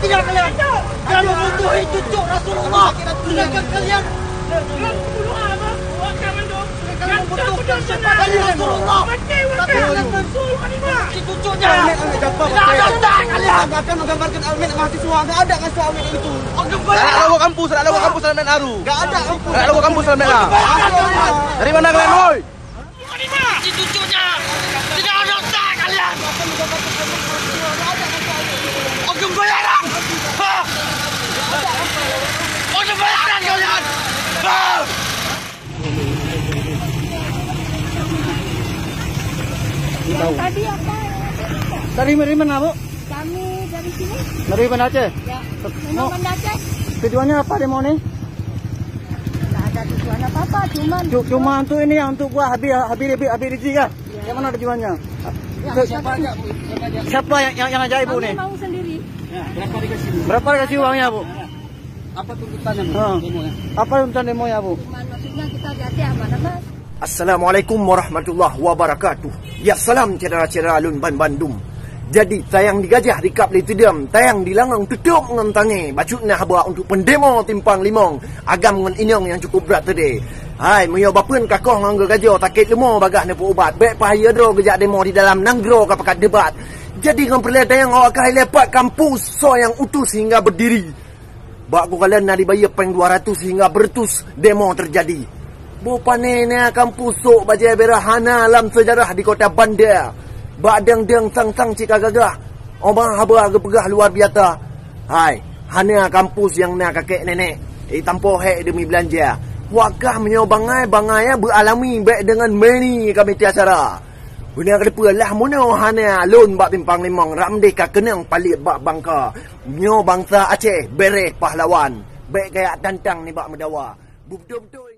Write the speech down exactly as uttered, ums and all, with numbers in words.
Tidak kalian. Kalian membunuh cucu Rasulullah. Sedangkan kalian membunuh Rasulullah. Tapi kalian membunuh cucunya. Tidak ada otak kalian. Akan menggambarkan Almet mahasiswa. Nggak ada mahasiswa Almet itu. Salah lawak kampus, salah lawak kampus Almet Aru. Nggak ada kampus. Salah lawak kampus Almet Aru. Dari mana kalian, woi? Cucunya. Tidak ada otak kalian. Oke, bayaran. Ha! Oke, bayaran kalian. Ha! Yang tadi apa? Dari, dari mana, Bu? Kami dari sini. Dari Banda Aceh? Ya. Memang Banda Aceh. Tujuannya apa demo ni? Tak ada tujuan apa-apa, cuman Cu- cuma untuk ini ya, untuk buat habis habis habis, habis rezeki ya. Ya. Yang mana tujuannya? Ya. Siapa aja, Bu? Siapa aja? Siapa yang yang, yang ajak ibu Kami ni? Mau sendiri. Ya, berapa dikasih? Berapa dikasih uangnya, Bu? Apa tuntutannya, Bu? Ha. Demonya? Apa tuntutan demonya, Bu? Cuman maksudnya kita hati-hati aman apa? Assalamualaikum warahmatullahi wabarakatuh. Ya salam syedara-syedara lôn ban bandum. Jadi, tayang di gajah dikab lé teudam, tayang di langong tutôp ngon tangé. Bacut na haba untuk peundemo timpang limong, agam ngon inong nyang cukup brat teudeh. Hai, meunyoe bapeuen kakoh ngon geugajoe sakét leumo bagaih neupeuubat, bèk payah droe geujak demo di dalam nanggroe ka pakat debat. Jadi ngon peureulèe tayang awak keuhai lepat kampus, soe nyang utus hingga beudiri. Bak geukalon na dibayeue péng dua ratus hingga beureutus demo teujadi. Boh pané na kampus sôk bajèe bèra hana lam seujarah di kota Banda. Bak dang-dang sang-sang cit ka gagah, óh bah haba geupeugah luwa biasa. Hai, hana kampus nyang na kakek nenek, eh, tampo hék demi beulanja. Wakah meunyoe bangai-bangai beualami bèk deungon meni kami tiacara. Beuna keudeupeue lah meunoe hana lôn bak timpang limong, ramdeh ka keunong paleuet bak bangka. Nyoe bansa Aceh, bereh pahlawan. Bèk gaya tantang nibak meudawa. Beutôi-beutôi.